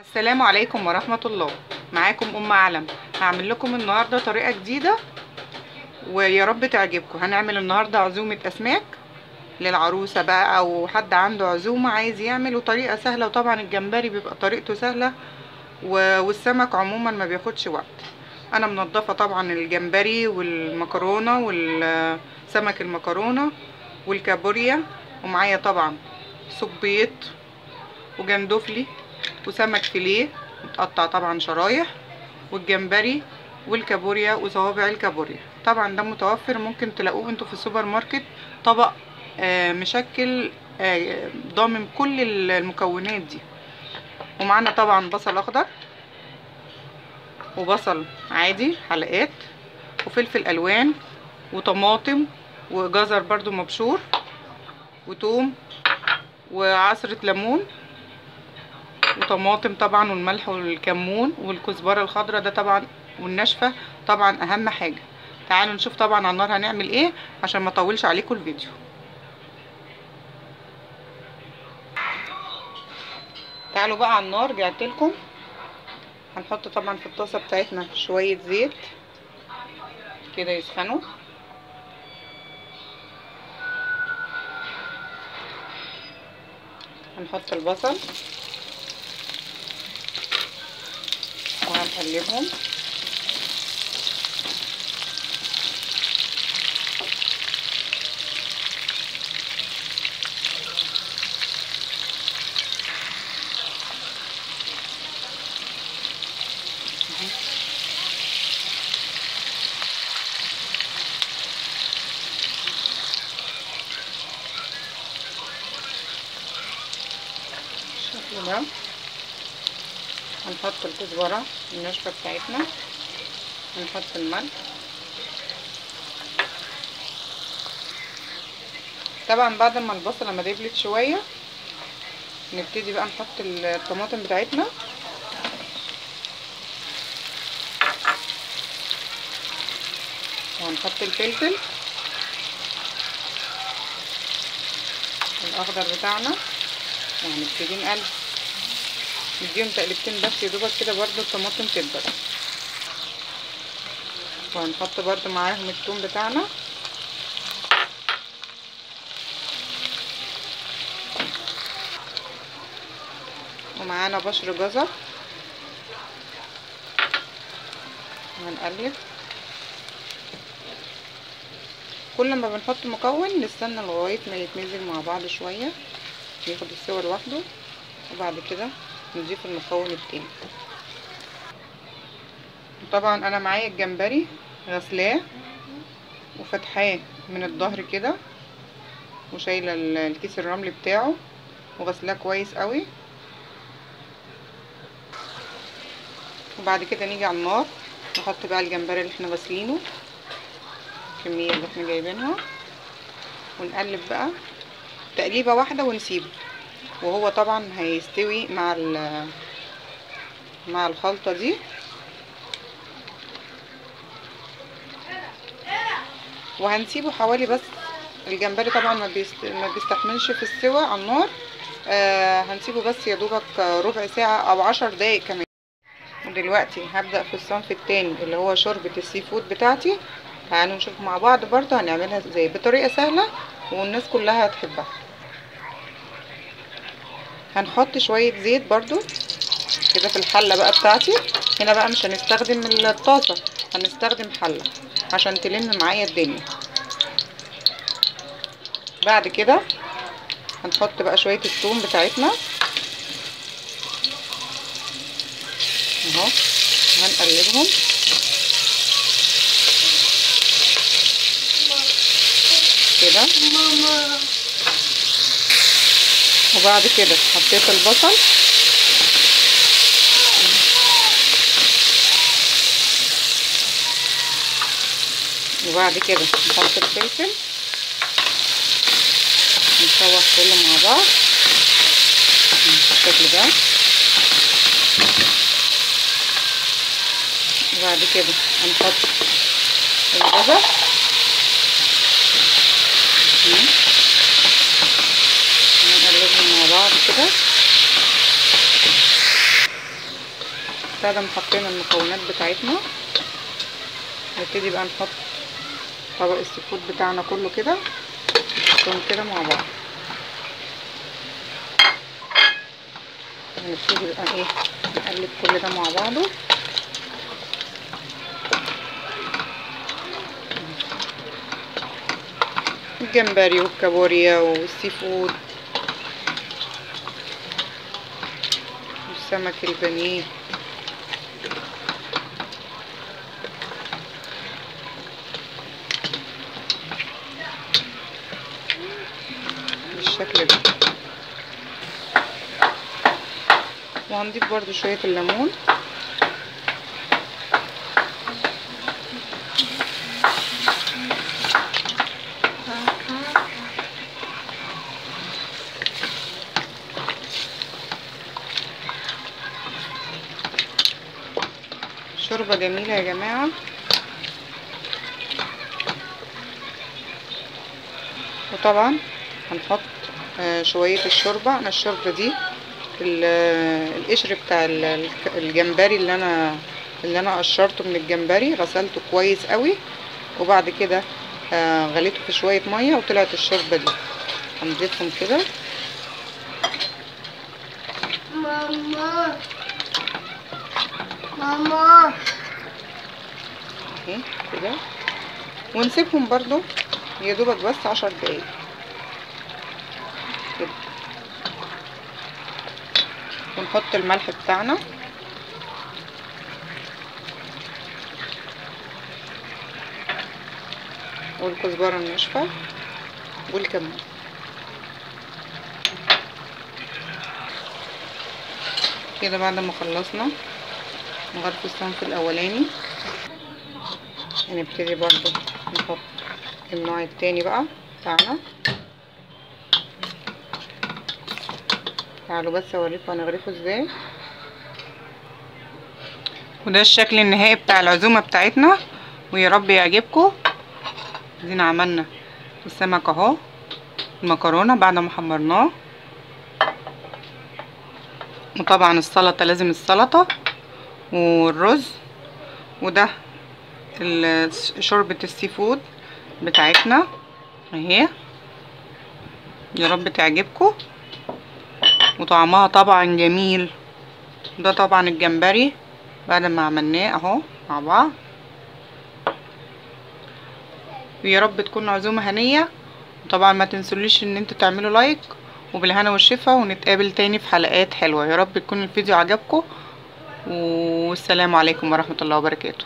السلام عليكم ورحمة الله. معاكم أم علم. هعمل لكم النهاردة طريقة جديدة ويا رب تعجبكم. هنعمل النهاردة عزومة أسماك للعروسة بقى، أو حد عنده عزومة عايز يعمل، وطريقة سهلة. وطبعا الجمبري بيبقى طريقته سهلة، والسمك عموما ما بياخدش وقت. أنا منضفة طبعا الجمبري والمكرونة والسمك المكرونة والكابوريا، ومعايا طبعا سبيط وجندفلي وسمك فيليه متقطع طبعا شرايح، والجمبري والكابوريا وصوابع الكابوريا. طبعا ده متوفر، ممكن تلاقوه انتوا في السوبر ماركت، طبق مشكل ضامن كل المكونات دي. ومعانا طبعا بصل اخضر وبصل عادي حلقات، وفلفل الوان وطماطم وجزر برضو مبشور وتوم وعصرة ليمون وطماطم طبعا، والملح والكمون والكزبره الخضراء ده طبعا، والناشفه طبعا اهم حاجة. تعالوا نشوف طبعا على النار هنعمل ايه عشان ما اطولش عليكم الفيديو. تعالوا بقى على النار، رجعت لكم. هنحط طبعا في الطاسه بتاعتنا شوية زيت كده يسخنوا. هنحط البصل وهنقلبهم. بالشكل ده هنحط الكزبرة الناشفة بتاعتنا، هنحط الملح طبعا. بعد ما البصلة ما دبلت شوية نبتدي بقى نحط الطماطم بتاعتنا. وهنحط الفلفل الاخضر بتاعنا، وهنبتدي نقلب، نديهم تقلبتين بس يدوبك كده برضو الطماطم تدبل. وهنحط برضو معاهم الثوم بتاعنا. ومعانا بشر جزر، وهنقلب. كل ما بنحط مكون نستنى لغاية ما يتمزج مع بعض شوية، ياخد السوا لوحده، وبعد كده نضيف المكون التاني. طبعا انا معايا الجمبري غسلاه وفتحاه من الظهر كده، وشايله الكيس الرملي بتاعه وغسلاه كويس قوي. وبعد كده نيجي على النار نحط بقى الجمبري اللي احنا غسلينه، الكمية اللي احنا جايبينها، ونقلب بقى تقليبه واحدة ونسيبه، وهو طبعا هيستوي مع الخلطة دي. وهنسيبه حوالي، بس الجمبري طبعا ما بيستحملش في السوى على النار، هنسيبه بس يا دوبك ربع ساعة او 10 دقايق كمان. ودلوقتي هبدا في الصنف التاني اللي هو شوربة ال seafood بتاعتي. تعالوا نشوف مع بعض برضو هنعملها ازاي بطريقة سهلة والناس كلها هتحبها. هنحط شوية زيت برضو كده في الحلة بقى بتاعتي. هنا بقى مش هنستخدم الطاسه، هنستخدم حله عشان تلم معايا الدنيا. بعد كده هنحط بقى شوية الثوم بتاعتنا اهو، هنقلبهم. كده. وبعد كده حطيت البصل، وبعد كده نحط الفلفل، نشوح كله مع بعض بالشكل ده. وبعد كده هنحط الجزر، نقلبهم مع بعض كده. بعد ما حطينا المكونات بتاعتنا نبتدي بقى نحط طبق ال seafood بتاعنا كله كده، نحطهم كده مع بعض. هنبتدي بقى ايه نقلب كل ده مع بعضه. الجمبري والكابوريا وال seafood والسمك البانيه. بالشكل ده. وهنضيف برضو شوية الليمون. شوربة جميلة يا جماعة. وطبعا هنحط شوية الشوربة. انا الشوربة دي القشر بتاع الجمبري اللي انا قشرته من الجمبري، غسلته كويس قوي، وبعد كده غليته في شوية مية وطلعت الشوربة دي. هنضيفهم كده. ماما ماما اهي كده، ونسيبهم برضو يا دوبك بس 10 دقايق كده. ونحط الملح بتاعنا. والكزبرة الناشفة والكمون. كده بعد ما خلصنا نغرف الصنف الاولاني، هنبتدي برضو نحط النوع التاني بقى بتاعنا. تعالوا بس اوريكم هنغرفه ازاي. وده الشكل النهائي بتاع العزومة بتاعتنا، ويا رب يعجبكم. ادينا عملنا السمك اهو، المكرونه بعد ما حمرناه، وطبعا السلطة لازم السلطة والرز، وده شوربة ال seafood بتاعتنا اهي. يا رب تعجبكم، وطعمها طبعا جميل. ده طبعا الجمبري بعد ما عملناه اهو مع بعض. ويا رب تكون عزومة هنيه. وطبعا ما تنسوليش ان انتوا تعملوا like، وبالهنا والشفا، ونتقابل تاني في حلقات حلوة. يا رب يكون الفيديو عجبكم، والسلام عليكم ورحمة الله وبركاته.